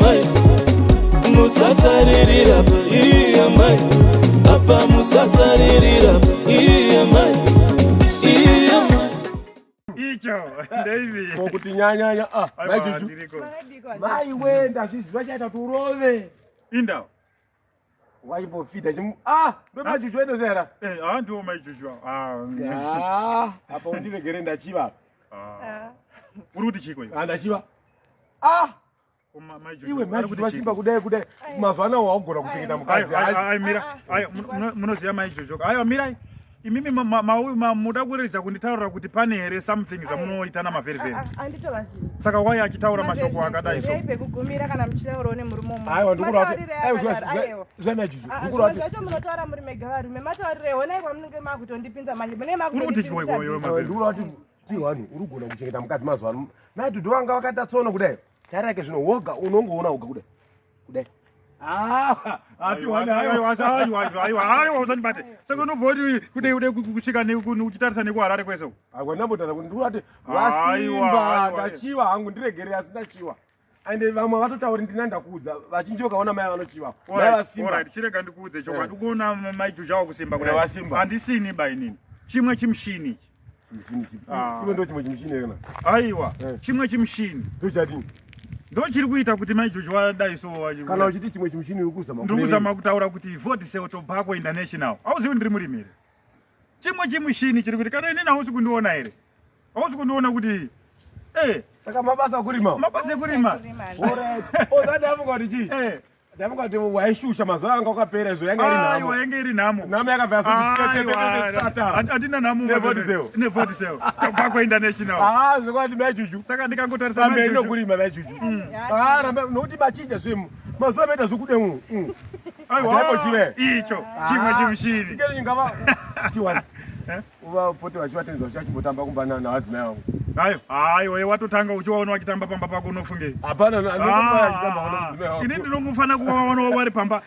Amai, musasaririra pa. Amai, apa musasaririra pa. Amai, amai. Icho ndeivi. Ko kuti nyanyanya ah Aiwa, mai Juju. ndiriko. Mai we ndazviziva chaita kuti urove. Indawo. Wachimbofidha chimu ah ndo mai Juju endozera. Eh, ah ndiwo mai Juju. Ah. Ah apa undiregere ndachiva. Ah. Uri kuti chiko iwe? Ah ndachiva. Ah Uma- Mai Juju. iwe mai ari Juju kuti vasimba chiko? kudai kudai mazuva ano waugona kuchengeta mukadzi. Aiwa, aiwa, aiwa, mira. Aiwa, munoziva mai Juju. Aiwa, mirai. Imimi muda kuredza kunditaurira kuti pane here something zvamunoitana maveriveri. Handitovazivi. Saka wai achitaura mashoko akadai so? Pekugumira kana muchitaurawo nemurume umwe. Aiwa ndikura kuti Mataurire aiwa akadaro, aiwa. zwa mai Juju Ah, ndikura zvimwe kuti zvacho munotaura muri mega varume mataurire honai kwamunenge makutondipinza manje mune Uri kuti chiko iwe, iwe, Aiwa, ndikura kuti tiwani uri kugona kuchengeta mukadzi mazuva ano. Mai Juju vanga vakaita tsono kudai. Tarake zvino woga unongoona woga kudai. Kudai. Ah, Aiwa, aiwa, aiwa, aiwa, aiwa, usandibate. Saka unobva kuti kude kude kusvika uchitarisa nekuHarare kwese uko. Aiwa ndambotara kuti ndikuda kuti Aiwa, vasimba aiwa. ndachiwa hangu ndiregere asi ndachiwa. Ende vamwe vatotauri ndina ndakuudza vazhinji vakaona mai vanochiwa. Mai Alright, vasimba. alright, chirega ndikuudze chokwadi. Ukuona mai Juju avo kusimba kudai. Eh, vasimba. Handisini ba inini. Chimwe chimushini ichi. Chimushini chipi? Ah. Iwe ndo chimwe chimushini here kana? Aiwa, Eh. chimwe chimushini. Ndochadini? Ndo chiri kuita kuti mai Juju vadai so vachi- Kana uchiti chimwe chimushini uri kuzama. Ndiri kuzama kutaura kuti Vodisel Tobacco International. Hauzivi ndiri murimi here? Chimwe chimushini chiri kuti kana inini hausi kundiona here? Hausi kundiona kuti eh Saka mabasa ekurima. mabasa ekurima. Alright. Ozati afunga kuti chii? Eh. Ndafunga kuti waishusha mazuva anga wakapera izvo yanga iri Aiwa, nhamo. yange iri nhamo. Nhamo yakabva Aiwa, handina nhamo. NeVodisel. NeVodisel. Tobacco International. Ah, zvokwadi mai Juju. Saka ndikangotarisa mai Pamberi Juju. nokurima mai Juju. Ah, ramba nokuti machinja zvemu. Mazuva maita zvokudemu. Aiwa, Haipo chive. icho chimwe chimushini. Ikelo ingava chiwana. Eh? Uvapote vachivatendza vachimbotamba kumba navadzimai vangu. Aiwa, aiwa, iwe watotanga uchiwaona wachitamba pamba pako unofungei? Hapana Ah, ini ndinongofana kuvaonawo vari pamba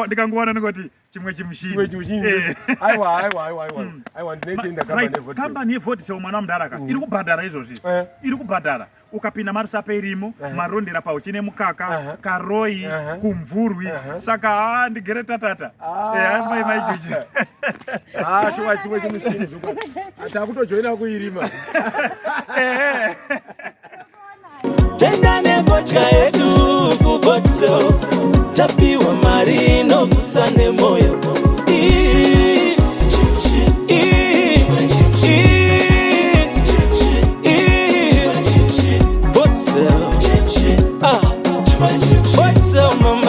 ndikangowana ndingoti chimwe chimushini. Chimwe chimushini. Eh. Aiwa, aiwa, aiwa, aiwa. Aiwa ndinoitenda kamba Right, neVodisel. kambani yeVodisel mwana wamudharaka iri kubhadhara izvozvi. Eh. Iri kubhadhara. Ukapinda maRusape irimo, Marondera pauchine mukaka, Karoi, Kumvurwi. Saka haa ndigere tatata. Ah. Eh, mai mai Juju. Ah, shuwa chimwe chimushini zvokwadi. Takutojoina kuirima. Tenda nefodya yedu kuVodisel, tapiwa mari inogutsa nemoyo. Ii, ii, ii, ii, Vodisel. Ah, Vodisel mama.